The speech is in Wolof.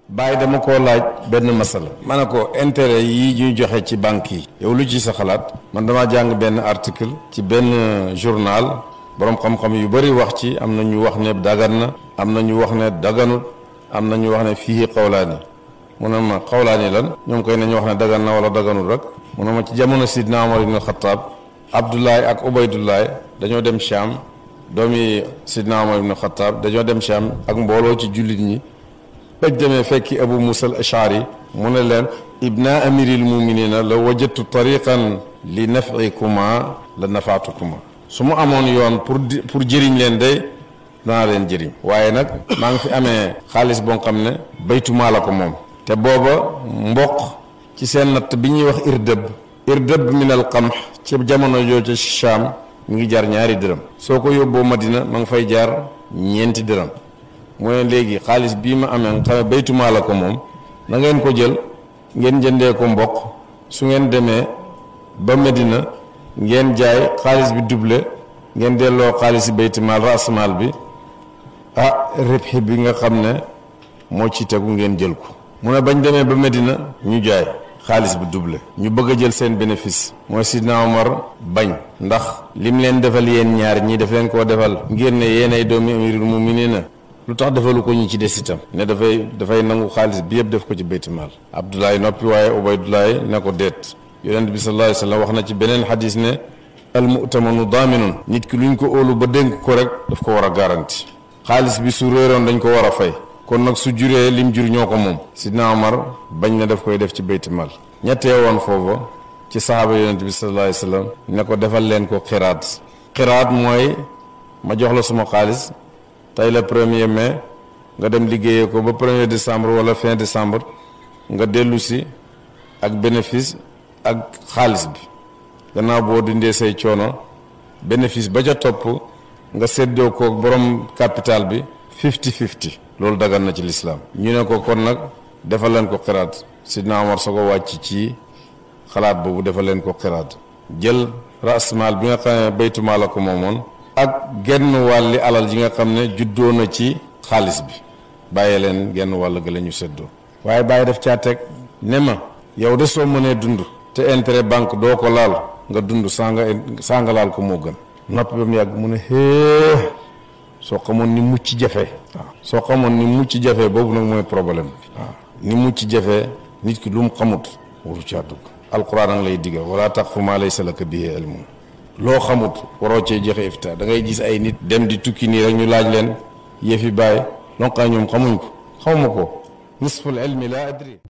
bàyyi dama koo laaj benn masala ma ne ko intérêt yi ñuy joxe ci banque yi yow lu ci sa xalaat man dama jàng benn article ci benn journal boroom xam-xam yu bari wax ci am na ñu wax ne dagan na am na ñu wax ne daganut am na ñu wax ne fii xawlaani mu ne ma xawlaani lan ñoom koy nañu wax ne dagan na wala daganut rek mu ne ma ci jamono Sidna Omar ibn Khattab Abdoulaye ak Ubaydullahi dañoo dem Sham doomi Sidna Omar ibn Khattab dañoo dem Sham ak mbooloo ci jullit ñi bañ demee fekki Abu Musa al Ashari mu ne leen ibna amiril muminina la wajadtu tariqan li naf'ikuma la nafaatukuma su mu amoon yoon pour jëriñ leen day danaa leen jëriñ waaye nag maa ngi fi amee xaalis boo xam ne baytumaa la ko moom te booba mboq ci seen natt bi ñuy wax irdëb min al qamh ci jamono jooju ci Sham mi ngi jar 2 dërëm soo ko yóbboo Madina ma ngi fay jar 4 dërëm mu ne léegi xaalis bii ma amee nga xam ne baytumaa la ko moom na ngeen ko jël ngeen jëndee ko mboq su ngeen demee ba Medina ngeen jaay xaalis bi doublé ngeen delloo xaalis baytumaal rasmaal bi ribhi bi nga xam ne moo ci tegu ngeen jël ko mu ne bañ demee ba Medina ñu jaay xaalis bi doublé ñu bëgg a jël seen bénéfice mooy Sidna Omar bañ ndax lim leen defal yéen ñaar ñii daf leen koo defal ngir ne yéen ay doomi amirul muminina lu tax defalu ko ñi ci des itam ne dafay nangu xaalis bi yëpp def ko ci baytumaal Abdoulaye noppi waaye Ubaydullahi ne ko déet yonent bi sallallahu alayhi wa sallam wax na ci beneen xadis ne al mu'tamanu daaminun nit ki luñ ko óolu ba dénk ko rek daf ko war a garanti xaalis bi su réeroon dañ ko war a fay kon nag su juree lim jur ñoo ko moom Sidna Omar bañ na daf koy def ci baytumaal ñettee woon foofa ci sahaaba yonent bi sallallahu alayhi wa sallam ne ko defal leen ko xiraat mooy ma jox la suma xaalis tey la 1er mai nga dem liggéeyee ko ba 1er décembre wala fin décembre nga dellu si ak bénéfice ak xaalis bi gannaaw boo dindee say coono bénéfice ba ca topp nga séddoo ko borom capital bi 50-50 loolu dagan na ci lislaam ñu ne ko kon nag defal leen ko xiraat Sidna Omar soo ko wàcc ci xalaat boobu defal leen ko xiraat jël rasmaal bi nga xam ne baytumaal la ko moomoon ak genn wàlli alal ji nga xam ne juddoo na ci xaalis bi bàyyi leen genn wàll ga la ñu séddoo waaye bàyyi def caa teg ne ma yow de soo mënee dund te intérêt banque doo ko laal nga dund saa nga laal ko moo gën noppi ba mu yàgg mu ne hee soo xamoon ni mucc jafe waaw soo xamoon ni mucc jafe boobu nag mooy problème bi waaw ni mucc jafe nit ki lu mu xamut waru caa dugg alquran a ngi lay digal wala taqfu maa laysa laka bihi ilmun loo xamut waroo cee joxe ifta da ngay gis ay nit dem di tukki nii rek ñu laaj leen yëfi bàyyi lonqaa ñoom xamuñ ko xawma ko nisful ilmi la adri